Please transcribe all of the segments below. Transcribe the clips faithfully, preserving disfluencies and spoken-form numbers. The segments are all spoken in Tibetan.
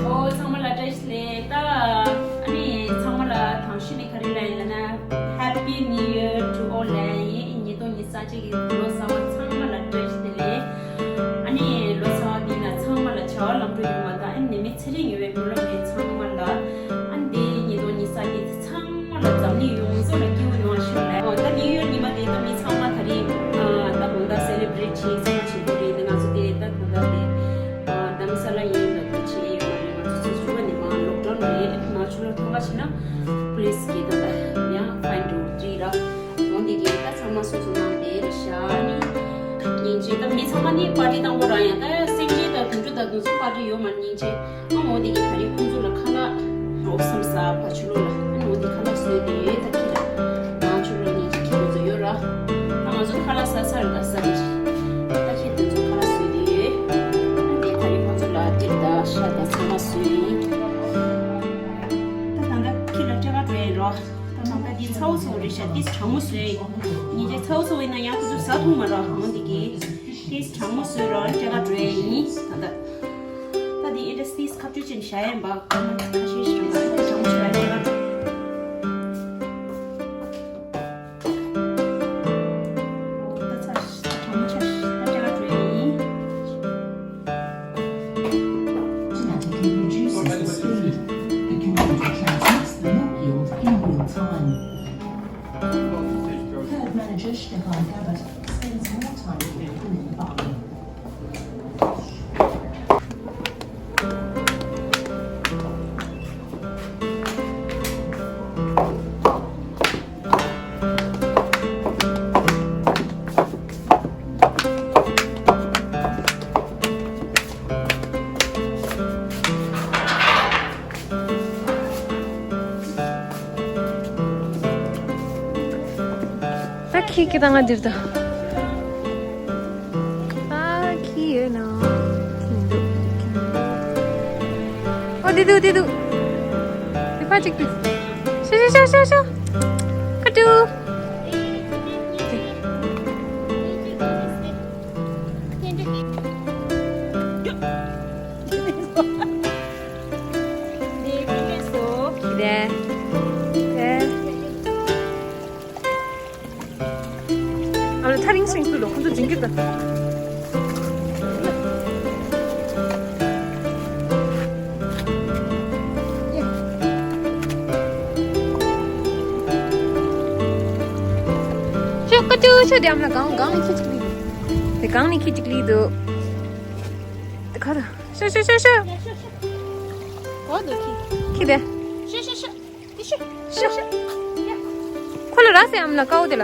ཨོ་ཚང་མ་ལ་བཀྲ་ཤིས་བདེ་ལེགས། ད་ཨ་ནི་ཚང་མ་ལ་དང་ཤི་ནི་ག་རེ་ལ་ཡིན་ལ་ན། Happy New Year to all ལ་ཡིན། ཉིས་སྟོང་ཉི་ཤུ་རྩ་གཅིག་གི་ལོ་གསར་པ་ཚང་མ་ལ་བཀྲ་ཤིས་བདེ་ལེགས། ཨ་ནི་ལོ་གསར་པ་འདི་ན་ཚང་མ་ལ་བྱ་བ་ལམ་འགྲོ་ཡོང་བ་དང་། ཨ་ནི་ནད་མེད་ཚེ་རིང་ཡོང་བའི་སྨོན་ལམ་ཡོད། ཚང་མ་ལ་ཨ་ནི་འདི་ཉིས་སྟོང་ཉི་ཤུ་རྩ་གཅིག་ཚང་མ་ལ་འཛམ་གླིང་ཡོངས་རྫོགས་ལ་སྐྱིད་པོ་ཡོང་བ་ཞུ་ལ། ཨོ་ད་ནིའུ་ཡོག་ཉི་མ་དེ་ད་མི་ཚང་མ་ད་རིང་ཨ་ད་དགོང་དག་སེ་ལེ་བྷི་རེཊ་བྱེད་ཚང་མ་བྱེད་དགོས་རེད། ད་ང་ཚོ་དེ་ད་དགོང་དག་དེ་ཨ་དྷ་རམ་ས་ལ་ཡིན་ལ་དེ་བྱེད་ཡོད་མ་རེད། ང་ཚོ་ཚོ་ཚོ་བ་ནས་མ་ལོག་ཌའོན་རེད། ང་ཚོ་ལ་ཐོག་ཁ་ཕྱིན་ན་པོ་ལི་སི་གི་ད་ད་ཡང་ཕའིན་འགྲོ་གི་རེད། འོ་འདི་གི་ད་ཚང་མ་སོ་སོ་ནང་དེ་རེད་ཤག་ནི་སྙིང་རྗེ། ད་མི་ཚང་མ་ནི་པར་ཊི་བཏང་གོ་ར། ཡང་ད་སེམས་ཅན་ད་དུང་འགྲོ་ད་དུང་སུ་པར་ཊི་ཡོད་མ་སྙིང་རྗེ། ཨ་འོ་འདི་གི་ད་རེས་ཁོང་ཚོ་ལ་ཁ་ལག་འགྲོ་བསམ་ས་ཕ་ཆུ་ལོ་ལ། ཨ་འོ་འདི་ཁ་ལག་བཟོས་ཏེ་ཡོད། ད་ཁྱེད་ལ་ང་ཆུ་ལོ་སྙིང་རྗེ་ཁྱེད་ཚོ་ཡོད་ར། ད་ང་ཚོ་ཁ་ལག་ཟ་ས་ར་ད་ས་རེད། ད་ཁྱེད་དེ་ཚོ་ཁ་ལག་བཟོས་ཏེ་ཡོད། ཨ་འདི་ད་རེས་ཁོང་ཚོ་ལ་ཏིར་ད་ཤ་ད་ཚང་མ་བཟོས་ཡིན། ད་ད་ད་ཁྱེད་ལ་སྤྲད་ག་འགྲོ་ཡིན་རོགས། ད་ད་ད་འདི་ཚ་བོ་ཚ་བོ་རེད་ཤག་ཏིས་གྲང་མོ་བཟོས་ཡིན། ཉིན་རྒྱ་ཚ་བོ་ཚ་བོ་ཡིན་ན་ཡང་ཁོ་ཚོ་ཟ་ཐུབ་མ་རོགས། འོ་འདི་གི་ཏིས་གྲང་མོ་བཟོས་རོགས། སྤྲད་ག་འགྲོ་ཡིན། ད་ད་ད་འདི་ཨེ་འདྲ་ཏིས་ཁ་བཅུ་ཅན་བཞག་ཡིན་པ། ཁ་མ་ཁ་ཤས་ཤིག་རང་ད་གྲང་མོ་བཟོས་ར་སྤྲད་ག་འགྲོ། ད་ཚ་གྲང་མོ་ཆ་ད་སྤྲད་ག་འགྲོ་ཡིན། Automatically reduces the speed. The computer transmits the net yield in real time. Herd manager Stefan Gabbard spends more time with the women farming. ད་ཁྱི་ཁྱི་ད་ང་འདིར་ད། ཨ་ཁྱི་ཡོད་ན། ཁྱི་མི་འདུག་ཁྱི་མི་འདུག་ཨོ་འདི་འདུག་འདི་འདུག་འདི་ཕ་གཅིག་འདུག་ཤོ་ཤོ་ཤོ་ཤོ་ཤོ། ཀ་ཏུ། འདི་འདི་འདྲས་སོ། འདི་འདྲས། ཨ་ལ་ཐག་རིང་ཞིང་སུ་ལོ་ཁོ་ཚོ་འཛིན་གྱི་འདུག་ཤོ་ཀ་ཅུ་ཤོ་འདི་ཨ་མ་ལ་གང་གང་ནས་ཁྱི་གཅིག་ལི་འདུག་དེ་གང་ནས་ཁྱི་གཅིག་ལི་འདུག་དེ་ག་ད། ཤོ་ཤོ་ཤོ་ཤོ། གོ་འདུག་ཁྱི། ཁྱི་དེ། ཤོ་ཤོ་ཤོ། ཁོ་ལ་ར་སེ་ཨམ་ལ་ཀའོ་དེ་ལ།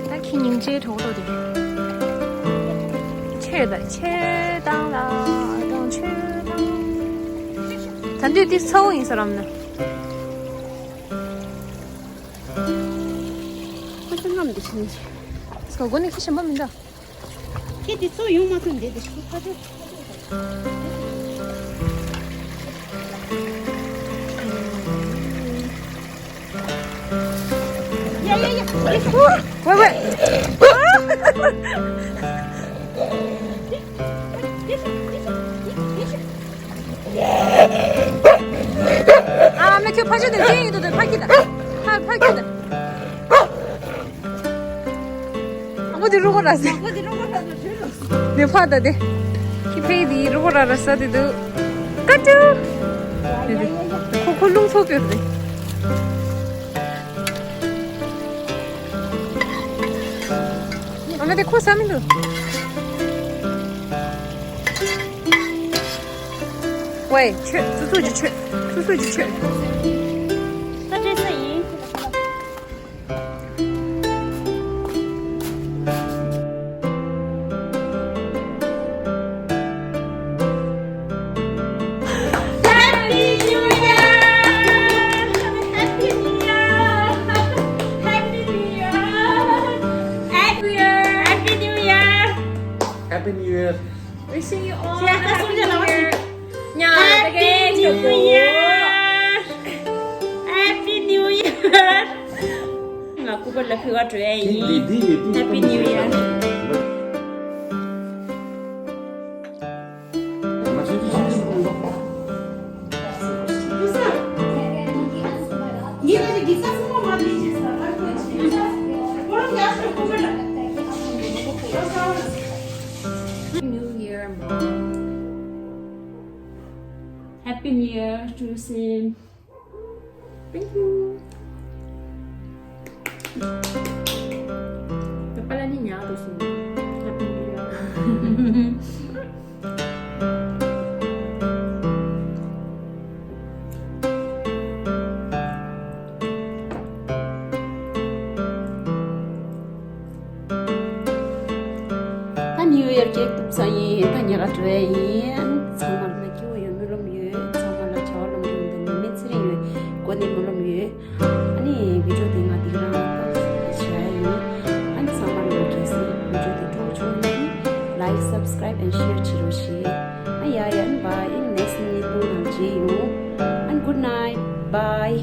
ད་ཁྱི་སྙིང་རྗེ་གྲོགས་པོ་དེ། ཆེ་ད་ཆེ་དང་ལ་དང་ཆེ་དང་། ད་འདི་འདི་ཚ་བོ་ཡིན་ས་རམ་ན། ཁོ་ཚོ་རྔམ་འདི་ཕྱིན་ཆད། སྒོ་ནས་ཁྱི་ཞིམ་པོ་མི་འདུག་ཁྱེད་དེ་ཚོ་ཡོང་མ་ཐུབ་འདི་དེ་ཁོ་ཁ་ཚོ། ཡ་ཡ་ཡ། ཝེ་ཝེ། ཨ་མ་ཁྱོད་ཕ་ཆོས་དེ་ཅི་ཡིན་འདུག་དེ་ཕ་ཁྱི་ད། ཕ་ཕ་ཁྱི་ད། ཨ་ཁུ་དེ་རུ་གོ་ར་སེ། ཨ་ཁུ་དེ་རུ་གོ་ར་སེ་བྲོས་ལོ། དེ་ཕ་ད་དེ། ཁྱི་ཕ་གི་དེ་རུ་གོ་ར་ར་ས་དེ་འདུག་ཀ་ཏུ། དེ་དེ། ཁོ་ཁོ་རླུང་ཚུགས་པའི་རེད། ཨ་མ་དེ་ཁོ་ས་མི་འདུག་ཝེ། ཆོས། སོ་སོ་གི་ཆོས། སོ་སོ་གི་ཆོས། ད་སྤྲད་ས་ཡིན། Happy New Year! Happy New Year! Happy New Year! Happy New Year! Happy New Year! Wishing you all a happy new year. Happy New Year! Happy New Year! ང་སྐུ་པར་ལ་ཕུལ་བ་འགྲོ་ཡ་ཡིན། Happy New Year! New Year, Mom. Happy New Year to you, same. Thank you. Papa la ni nya ro su. Happy New Year. ད་ནིའུ་ཡར་ཀེག་གཏུབ་ས་ཡིན། ད་ཉལ་ག་འགྲོ་ཡ་ཡིན། ཚང་མ་ལ་སྐྱིད་པོ་ཡོད་སྨོན་ལམ་ཡོད། ཚང་མ་ལ་བྱ་བ་ལམ་འགྲོ་དང་ནད་མེད་ཚེ་རིང་ཡོད་དགོས་ནས་སྨོན་ལམ་ཡོད། ཨ་ནི་བི་ཌིའོ་དེ་ང་འདི་ག་རང་བྱ་ཡ་ཡིན། ཨ་ནི་ཚང་མ་ལ་གལ་སྲིད་བི་ཌིའོ་དེ་སྤྲོ་བོ་བྱུང་ན་ནི་like, subscribe and share བྱེད་རོགས་ཞེས། ཨ་ཡ་ཡ། ཨ་ནི་bye. ཨ་ནི་next བརྙན་ཐུང་ནང་མཇལ་ཡོང་། ཨ་ནི་good night, bye.